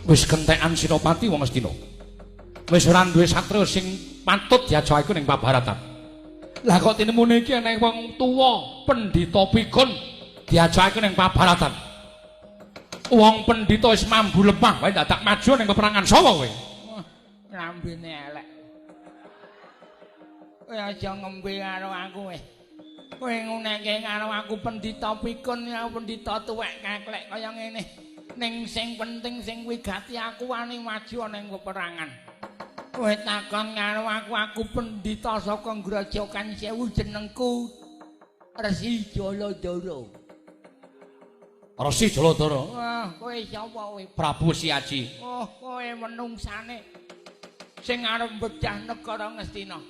Wis kentekan Sinopati wong Astina. Wis ora duwe satriya sing patut diajokake ning pabaratan. Lah kok tinemune iki ana wong tuwa pendhita pikun diajokake ning pabaratan. Wong pendhita wis mambu lemah wae dadak maju ning peperangan sapa kowe? Lambene elek. Kowe aja ngombe karo aku kowe. Kowe nguneke karo aku pendhita pikun ya pendhita tuwek kaklek kaya ngene. Ning sing penting sing wigati aku wani maju ana ing peperangan. Kowe takon karo aku, aku pendhita saka Grojogan Sewu jenengku Resi Jaladara. Resi Jaladara. Wah, kowe sapa kowe? Prabu Siaji. Oh, kowe menungsane sing arep bedah negara Ngastina.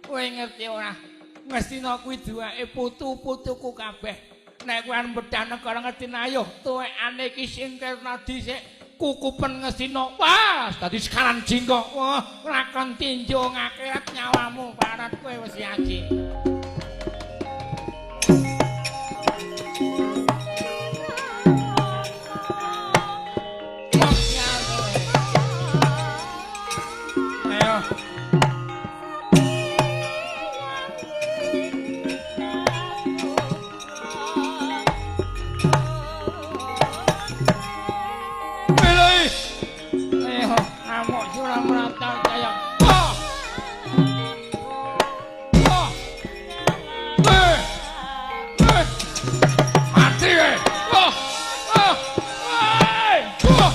Kowe ngerti ora? Ngastina kuwi duweke putu-putuku kabeh. Nek kowe arep bedah negara Ngastina ayo tuwekane iki singkirna dhisik kukupen Ngastina. Wah, dadi sekaran jingga. Wah, lakon tinju ngakhirat nyawamu parat kowe wis Siaji. Ayo. Pilih. Ayo, amuk Suramrata kaya. Ah! Ah! Eh. Eh. Mati kowe. Oh. Oh. Eh. Oh.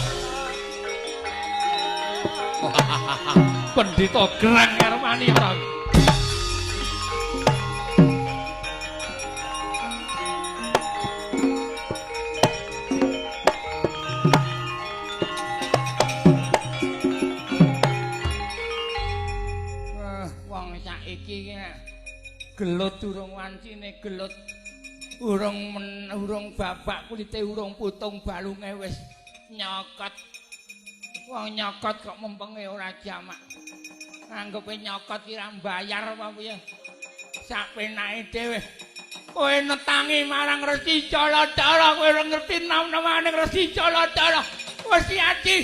Pendhita gerang karo wani ora. Wah, wong saiki iki nek gelut durung wancine gelut. Urung urung babak kulite urung putung balunge wis nyokot. Wong nyokot kok mempenge ora jamak. Anggepe nyokot ki ra mbayar apa piye. Sak penake dhewe. Kowe netangi marang Resi Jaladara, kowe ora ngerti nam-namane Resi Jaladara. Wis Aji,